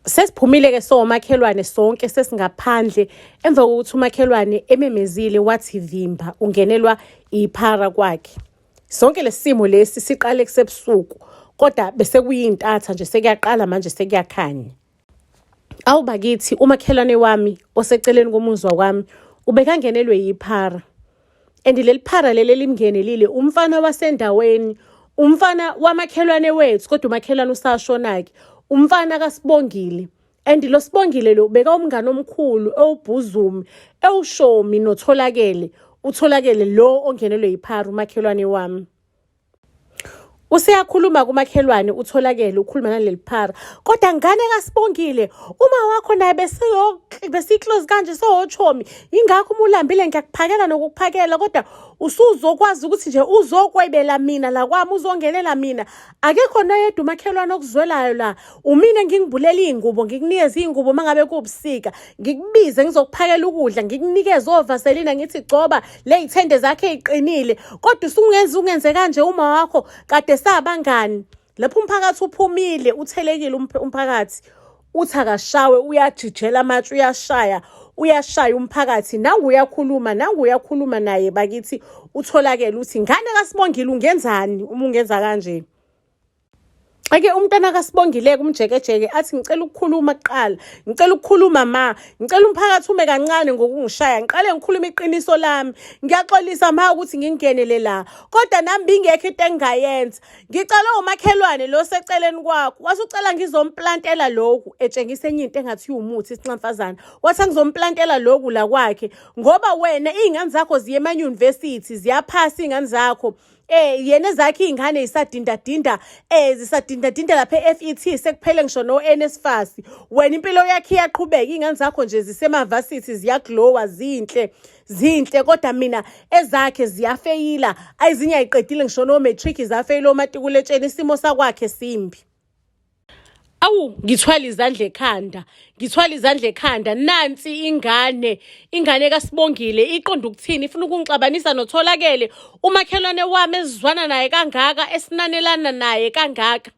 Sesiphumile-ke sowomakhelwane sonke sesingaphandle emva kokuthi umakhelwane ememezile wathi vimba ungenelwa iphara kwakhe. Sonke lesimo lesi siqale kusebusuku kodwa bese kuyintatha nje sekuyaqala manje sekuyakhanya. Awu bakithi umakhelwane wami oseceleni komuzi wakwami ubekangenelwe yiphara. And leli phara leli elimngenelile umfana wasendaweni, umfana wamakhelwane wethu kodwa umakhelwane usashona-ke, umfana kaSibongile. And lo Sibongile lo bekawumngane omkhulu ewubhuzumi ewushomi noTholakele, uTholakele lo ongenelwe yiphara umakhelwane wami. Useyakhuluma kumakhelwane uTholakele ukhuluma naleli phara kodwa ngane kaSibongile uma wakho naye besiyi-close kanje sowochomi yingakho uma ulambile ngiyakuphakela nokukuphakela kodwa usuzokwazi ukuthi nje uzokwebela mina la kwami uzongenela mina akekho noyedwa umakhelwane okuzwelayo la umina ngingibulela iy'ngubo ngikunikeze iy'ngubo uma ngabe kuwubusika ngikubize ngizokuphakela ukudla ngikunikeze ovaselina ngithi gcoba le y'thende zakhe ey'qinile kodwa usungenza ungenze kanje uma wakho kade sabangani lapho umphakathi uphumile uthelekile umphakathi uthi akashawe uyajijela amatshe uyashaya uyashaya umphakathi nangu uyakhuluma nangu uyakhuluma naye bakithi utholakele uthi ngane kaSibongile ungenzani uma ungenza kanje. Ake umntwana kaSibongile kumjekejeke athi ngicela ukukhuluma kuqala, ngicela ukukhuluma ma, ngicela umphakathi ume kancane ngokungishaya, ngiqale ngikhulume iqiniso lami. Ngiyaxolisa ma ukuthi ngingenele la, kodwa nami bingekho into engingayenza. Ngicela umakhelwane lo seceleni kwakho, wase ucela ngizomplantela lokhu, etshengisa enye into engathi iwumuthi isinxamfazana. Wathi angizomplantela lokhu la kwakhe ngoba wena iy'ngane zakho ziye ema-university, ziyaphasa iy'ngane zakho. Yena ezakhe iy'ngane zisadindadinda zisadindadinda lapha e-FET sekuphele ngisho no-NSFAS. Wena impilo yakhe iyaqhubeka, iy'ngane zakho nje zisemavasithi ziyaglowa zinhle zinhle kodwa mina ezakhe ziyafeyila, ezinye ayiqedile ngisho no-matric zafeyila omatikuletsheni, isimo sakwakhe simbi. Awu ngithwala izandla ekhanda, ngithwala izandla ekhanda nansi ingane, ingane kaSibongile iqonda ukuthini ifuna ukungixabanisa noTholakele umakhelwane wami esizwana naye kangaka esinanelana naye kangaka.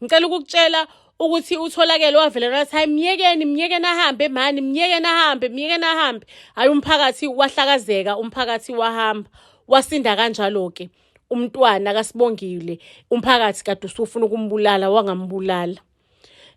Ngicela ukukutshela ukuthi uTholakele wavele wathi hayi myekeni myekeni ahambe mani myekeni ahambe myekeni ahambe. Hhayi umphakathi wahlakazeka umphakathi wahamba wasinda kanjalo-ke. Umntwana kaSibongile umphakathi kade usufuna ukumbulala wangambulala.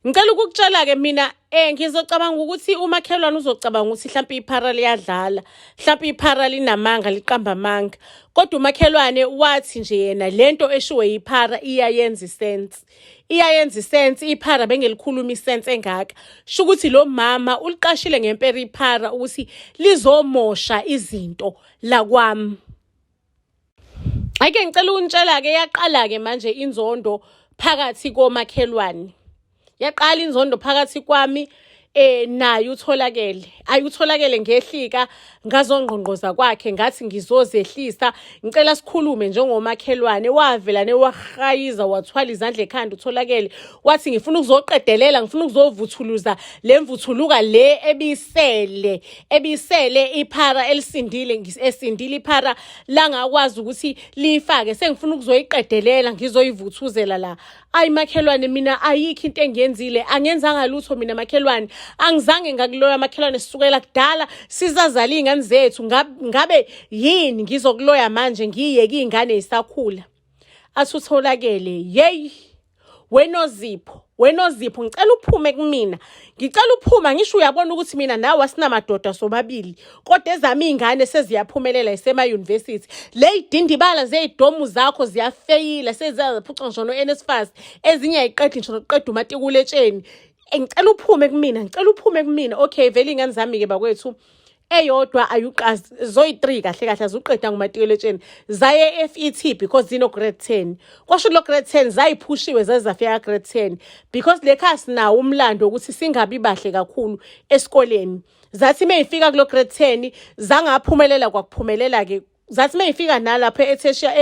Ngicela ukukutshela-ke mina ngizocabanga ukuthi umakhelwane uzocabanga ukuthi hlampe iphara liyadlala, hlampe iphara linamanga liqamba amanga. Kodwa umakhelwane wathi nje yena lento eshiwe yiphara iyayenza isense. Iyayenza isense iphara bengelikhuluma isense engaka. Sho ukuthi lo mama uliqashile ngempela iphara ukuthi lizomosha izinto la kwami. Ake ngicela ukunitshela-ke yaqala-ke manje inzondo phakathi komakhelwane. Yaqala inzondo phakathi kwami naye uTholakele. Ayi uTholakele ngehlika ngazongqongqoza kwakhe ngathi ngizozehlisa ngicela sikhulume njengomakhelwane. Wavelane wahayiza wathwala izandla ekhanda uTholakele wathi ngifuna ukuzoqedelela ngifuna ukuzovuthuluza le mvuthuluka le ebisele ebisele iphara elisindile esindile iphara langakwazi ukuthi liyifake sengifuna ukuzoyiqedelela ngizoyivuthuzela la. Ayi makhelwane mina ayikho into engiyenzile angenzanga lutho mina makhelwane angizange ngakuloya makhelwane sisukela kudala sizazala iy'ngane zethu ngabe yini ngizokuloya manje ngiyeke iy'ngane yisakhula. Athi uTholakele yeyi weNozipho weNozipho ngicela uphume kumina ngicela uphuma ngisho uyabona ukuthi mina nawe asinamadoda sobabili kodwa ezami iy'ngane seziyaphumelela isema-university le y'dindibala zey'domu zakho ziyafeyila seziyaziphuca ngisho no-NSFAS ezinye ayiqedi ngisho nokuqeda umatikuletsheni ngicela uphume kumina ngicela uphume kumina. Okay vele iy'ngane zami-ke bakwethu eyodwa ayuqazi zoyi-3 kahle kahle azuqeda ngumatikuletsheni zaye e-FET because zino grade 10 kwasho lo grade 10 zayiphushiwe zaze zafika grade 10 because le khaya sinawo umlando ukuthi singabi bahle kakhulu esikoleni. Zathi meyifika kulo grade 10 zangaphumelela kwakuphumelela ke Zathi mayifika nalapho eTertia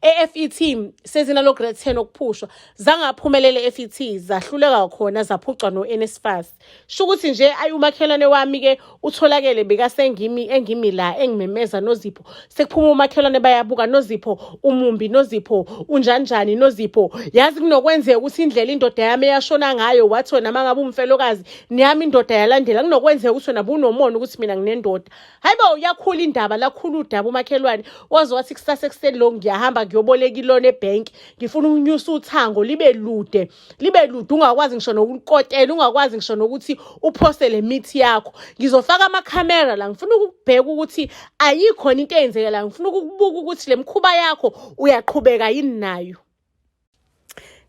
e-FET sezinalo grade 10 okuphushwa zangaphumelela e-FET zahluleka khona zaphucwa no-NSFAS. Sho ukuthi nje ayi umakhelwane wami ke utholakele bekasengimi engimi la engimemeza Nozipho sekuphuma umakhelwane bayabuka Nozipho umumbi Nozipho unjanjani Nozipho yazi kunokwenzeka ukuthi indlela indoda yami eyashona ngayo wathi wena mangabe umfelokazi neyami indoda yalandela kunokwenzeka ukuthi wena bunomona ukuthi mina nginendoda Hayibo uyakhula indaba lakhula udaba umakhelwane waze wathi kusasa ekuseni lo ngiyahamba ngiyoboleka ilona ebhenki ngifuna ukunyusa uthango libe lude libe lude ungakwazi ngisho nokulukotela ungakwazi ngisho nokuthi uphose le mithi yakho ngizofaka amakhamera la ngifuna ukubheka ukuthi ayikhona into eyenzeka la ngifuna ukukubuka ukuthi le mkhuba yakho uyaqhubeka yini nayo.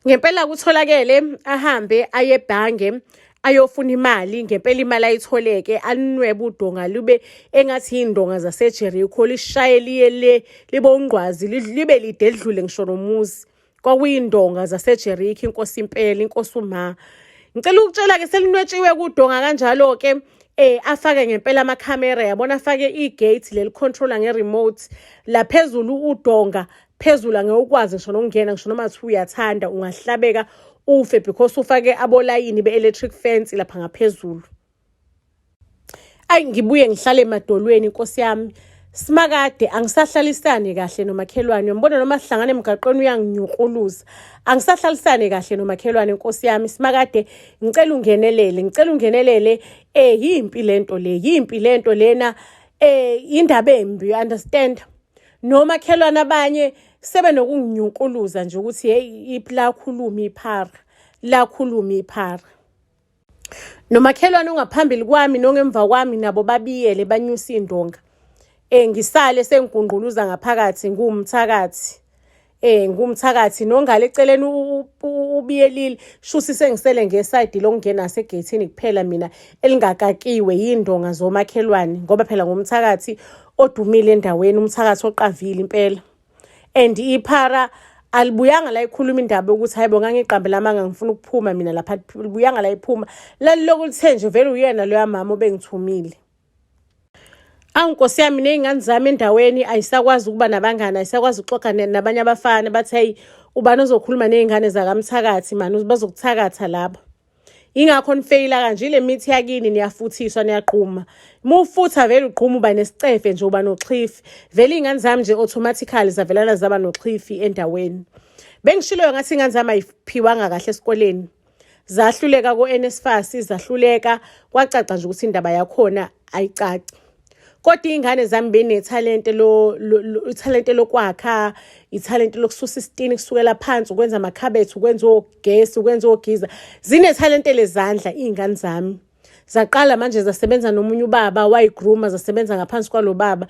Ngempela kutholakele ahambe aye ebhange ayofuna imali ngempela imali ayitholeke anwebe udonga lube engathi yindonga zaseJericho lishaye liye le libe ungqwazi libe lide lidlule ngisho nomuzi kwakuyindonga zaseJericho inkosi impela inkosi uma ngicela ukutshela ke selinwetshiwe kudonga kanjalo ke afake ngempela amakhamera yabona afake igate leli controller nge-remote laphezulu udonga phezulu angeke ukwazi ngisho nokungena ngisho noma kuthiwa uyathanda ungahlabeka ufe because ufake abolayini be-electric fence lapha ngaphezulu. Ayi ngibuye ngihlale emadolweni nkosi yami simakade angisahlalisani kahle nomakhelwane uyambona noma sihlangana emgaqweni uyanginyukuluza angisahlalisani kahle nomakhelwane nkosi yami simakade ngicela ungenelele ngicela ungenelele eh yimpi lento le yimpi lento lena eh indaba embi you understand Nomakhelwane abanye sebenokunginyunkuluza nje ukuthi hey lakhuluma iphara lakhuluma iphara. Nomakhelwane ongaphambili kwami nongemva kwami nabo babiyele banyusa iy'ndonga. Ngisale sengigungquluza ngaphakathi ngiwumthakathi. Ngumthakathi nongale eceleni ubiyelile shuthi sengisele ngesayidi lokungena ngasegeyithini kuphela mina elingakakiwe yindonga zomakhelwane ngoba phela ngumthakathi odumile endaweni umthakathi oqavile impela and iphara alibuyanga la ikhuluma indaba yokuthi hayibo ngangiqambela amanga ngifuna ukuphuma mina lapha libuyanga la iphuma laliloku lithe nje vele uyena loya mama obengithumile. Awu nkosi yami ney'ngane zami endaweni ayisakwazi ukuba nabangani ayisakwazi ukuxoxa nabanye abafana bathi heyi ubani ozokhuluma ney'ngane zakamthakathi mani bazokuthakatha laba. Yingakho nifeyila kanje ile mithi yakini niyafuthiswa niyagquma. Uma ufutha vele ugquma uba nesicefe nje uba noxhifi. Vele iy'ngane zami nje automatically zavelana zaba noxhifi endaweni. Bengishilo ngathi iy'ngane zami ayiphiwanga kahle esikoleni. Zahluleka ko-NSFAS, zahluleka kwacaca nje ukuthi indaba yakhona ayicaci. Kodwa iy'ngane zami benethalente lo ithalente lokwakha, ithalente lokususa isitini kusukela phansi, ukwenza amakhabethe, ukwenza ogesi, ukwenza ogiza. Zinethalente lezandla iy'ngane zami. Zaqala manje zasebenza nomunye ubaba wayigruma zasebenza ngaphansi kwalo baba.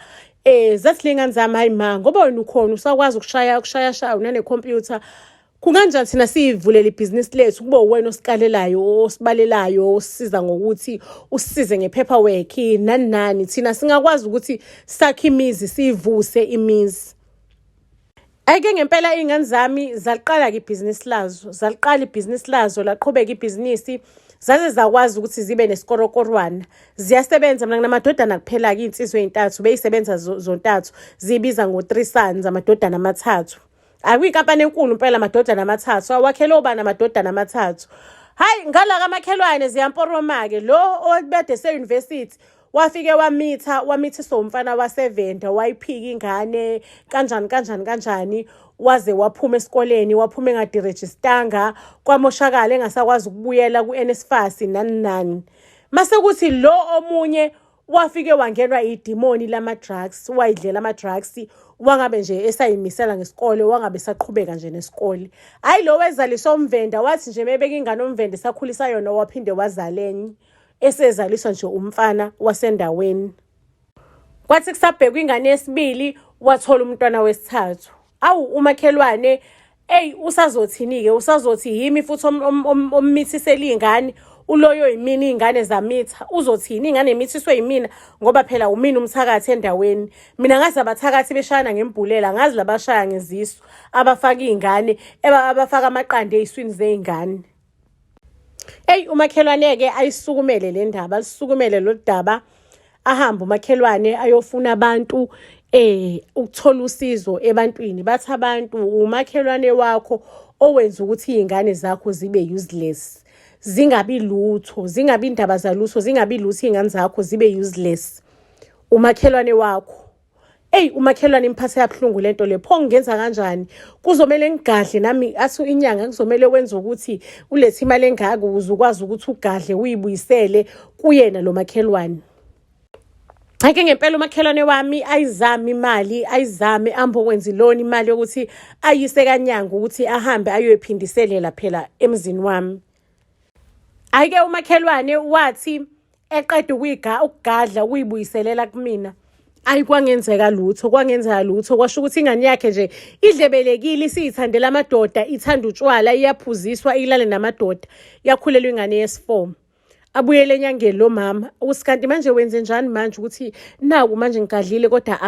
Zathi le ngane zami hayi ma ngoba wena ukhona usakwazi ukushaya ukushaya shaya unanekhompyutha Kunganjani thina siyivulele ibhizinisi lethu kube uwena osikalelayo osibalelayo osisiza ngokuthi usisize nge-paperwork nani nani thina singakwazi ukuthi sakhe imizi siyivuse imizi. Ayike ngempela iy'ngane zami zaliqala-ke ibhizinisi lazo zaliqala ibhizinisi lazo laqhubeka ibhizinisi zaze zakwazi ukuthi zibe nesikorokorwana ziyasebenza mina nginamadodana kuphela-ke iy'nsizwa ey'ntathu beyisebenza zontathu ziyibiza ngo-three sons amadodana amathathu. Akwinkampani enkulu impela amadodana amathathu awakhele obani amadodana amathathu. Hayi ngala kamakhelwane ziyamporoma-ke lo obede se-university wafike wamitha wamithiswa umfana wasevenda wayiphika ingane kanjani kanjani kanjani waze waphuma esikoleni waphuma engadirejistanga kwamoshakala engasakwazi ukubuyela ku-NSFAS nani nani mase kuthi lo omunye Wafike wangenwa idimoni lama-drugs, wayidlela ama-drugs, wangabe nje esayimisela ngesikole, wangabe esaqhubeka nje nesikole. Hhayi lo wezaliswa umvenda, wathi nje mebeka ingane umvenda esakhulisa yona waphinde wazala enye, esezaliswa nje umfana wasendaweni. Kwathi kusabhekwa ingane yesibili, wathola umntwana wesithathu. Awu umakhelwane Eyi usazothini-ke usazothi yimi futhi ommithisela iy'ngane uloyo yimina iy'ngane zamitha uzothini iy'ngane imithiswe yimina ngoba phela umina umthakathi endaweni mina ngazi abathakathi beshayana ngembhulela ngazi labashaya ngezisu abafaka iy'ngane abafaka amaqanda ey'swini zey'ngane. Eyi umakhelwane-ke ayisukumele le ndaba alisukumele lo daba ahambe umakhelwane ayofuna abantu Ukuthola usizo ebantwini, bathi abantu umakhelwane wakho owenza ukuthi iy'ngane zakho zibe useless, zingabi lutho, zingabi indaba zalutho, zingabi lutho iy'ngane zakho, zibe useless, umakhelwane wakho. Eyi, umakhelwane imphathe yabuhlungu lento le. Pho ngingenza kanjani? Kuzomele ngigadle nami. Athi inyanga kuzomele wenze ukuthi ulethe imali engaka ukuze ukwazi ukuthi ugadle uyibuyisele kuyena lo makhelwane. Ake ngempela umakhelwane wami ayizame imali, ayizame ambe okwenza i-loan, imali yokuthi ayise kanyanga ukuthi ahambe ayoyiphindiselela phela emzini wami. Ayike, umakhelwane wathi eqeda ukugadla ukuyibuyiselela kumina, ayi, kwangenzeka lutho, kwangenzeka lutho. Kwasho ukuthi ingane yakhe nje idlebelekile, isiyithandela amadoda, ithanda utshwala, iyaphuziswa, ilale namadoda, yakhulelwa ingane yesi-4. Abuyele enyangeni lo mama ukuthi kanti manje wenze njani manje ukuthi naku manje ngigadlile kodwa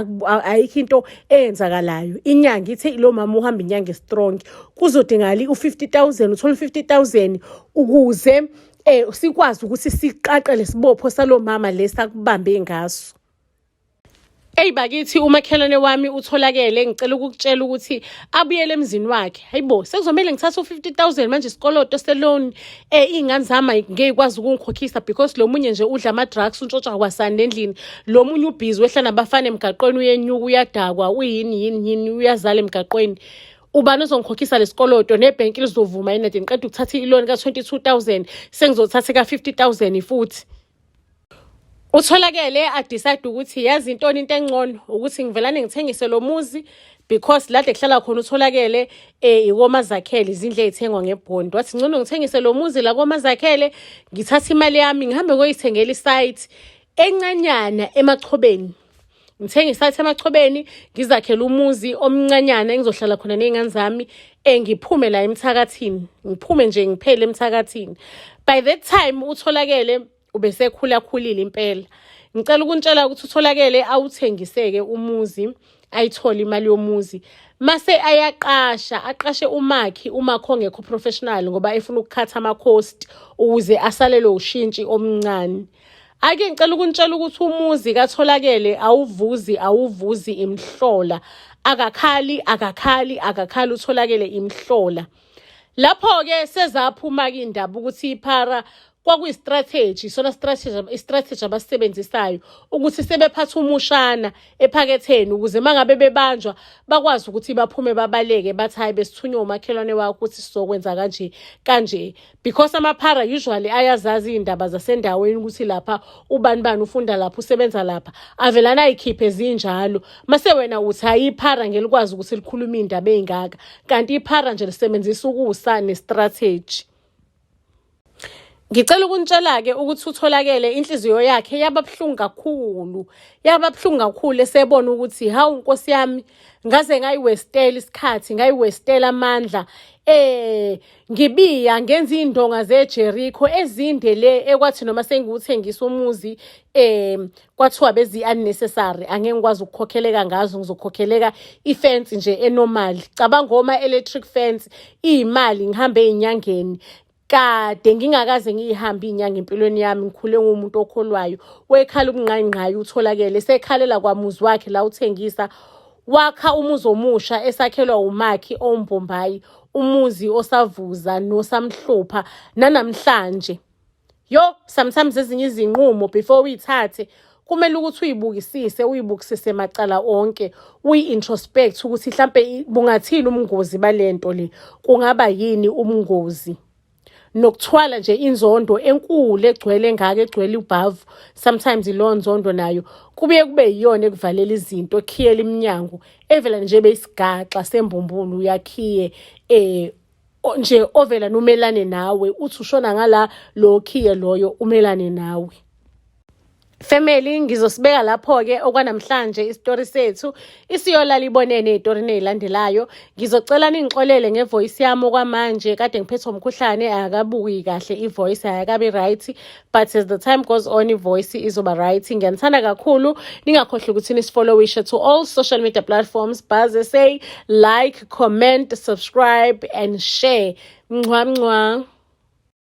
ayikho into eyenzakalayo. Inyanga ithe lo mama uhamba inyanga strong, kuzodingakala u-50 000, uthole u-50 000 ukuze sikwazi ukuthi siqaqe lesibopho salo mama lesakubambe ngaso. Eyi bakithi, umakhelwane wami utholakele, ngicela ukukutshela ukuthi abuyele emzini wakhe. Hayibo, sekuzomele ngithathe u-50 000 manje, isikoloto se-loan. Iy'ngane zami ngeke ikwazi ukungikhokhisa because lo munye nje udla ama-drugs, untshontsha kwasani endlini. Lo munye ubhizi wehla nabafana emgaqweni, uyenyuka, uyadakwa, uyini yini yini, uyazala emgaqweni. Ubani ozongikhokhisa lesikoloto? Nebhenki lizovuma yini? Ngiqeda ukuthatha i-loan ka-22 000, sengizothatha ka-50 000 futhi. Utholakele a-decide ukuthi yazi intoni, into engcono ukuthi ngivelane ngithengise lo muzi because lade kuhlala khona utholakele ikomazakhele, izindlu ey'thengwa ngebhondi. Wathi ngcono ngithengise lo muzi la komazakhele, ngithathe imali yami ngihambe ngoyithengela isite encanyana emachobeni, ngithenge isite emachobeni, ngizakhele umuzi omncanyana engizohlala khona ney'ngane zami, ngiphume la emthakathini, ngiphume nje ngiphele emthakathini. By that time utholakele ubesekhulakhulile impela. Ngicela ukuntshela ukuthi utholakele awuthengiseke umuzi, ayithole imali yomuzi, mase ayaqasha, aqashe umakhi, umakhi ongekho professional ngoba efuna uku-cut-a ama-cost ukuze asalelwe ushintshi omncane. Ake ngicela ukuntshela ukuthi umuzi katholakele awuvuzi, awuvuzi imhlola. Akakhali, akakhali, akakhali utholakele imhlola. Lapho-ke sezaphuma-ke indaba ukuthi iphara kwakuyi-strategy, isona strategy, i-strategy abasisebenzisayo ukuthi sebephatha umushana ephaketheni ukuze uma ngabe bebanjwa bakwazi ukuthi baphume babaleke, bathi hayi, besithunywe umakhelwane wakho ukuthi sizokwenza kanje kanje, because amaphara usually ayazazi iy'ndaba zasendaweni ukuthi lapha ubani bani ufunda lapha, usebenza lapha, avelana ayikhiphe zinjalo. Mase wena uthi hayi, iphara ngelikwazi ukuthi likhulume iy'ndaba ey'ngaka, kanti iphara nje lisebenzisa ukusa ne-strategy. Ngicela ukunitshela-ke ukuthi utholakele inhliziyo yakhe yaba buhlungu kakhulu, yaba buhlungu kakhulu esebona ukuthi hawu nkosi yami, ngaze ngayi-waste-ela isikhathi, ngayi-waste-ela amandla, ngibiya ngenza iy'ndonga zeJericho ezinde le ekwathi noma sengiwuthengisa umuzi kwathiwa bezi-unnecessary, angeke ngikwazi ukukhokheleka ngazo, ngizokhokheleka ifensi nje e-normal. Cabanga oma-electric fence, iy'mali ngihambe ey'nyangeni kade ngingakaze ngiyihambe iy'nyanga empilweni yami, ngikhule ngumuntu okholwayo. Wekhala ubungqayingqayi utholakele sekhalela kwamuzi wakhe la uthengisa, wakha umuzi omusha esakhelwa umakhi owumbombayi, umuzi osavuza nosamhlupha nanamhlanje. Yo, sometimes ezinye izinqumo before uyithathe kumele ukuthi uyibukisise, uyibukisise macala onke, uyi-introspect ukuthi mhlampe bungathini ubungozi balento le, kungaba yini ubungozi. Nokuthwala nje inzondo enkulu egcwele engaka, egcwele ubhavu, sometimes iloyo nzondo nayo kubuye kube yiyona ekuvalela izinto, ekhiyela iminyango evela nje beyisigaxa sembumbulu, uyakhiye nje ovela numelane nawe, uthi ushona ngala lo khiye loyo umelane nawe. Family, ngizosibeka lapho-ke okwanamhlanje isitori sethu, isiyolala ibonene ey'torini ey'landelayo. Ngizocela ningixolele nge-voice yami okwamanje, kade ngiphethwe umkhuhlane, akakabuyi kahle i-voice, ayakabi right, but as the time goes on i-voice izoba right. Ngiyanithanda kakhulu, ningakhohlwa ukuthi nisi-follow-ishe to all social media platforms, Buzz SA, like, comment, subscribe and share. Mncwa mncwa.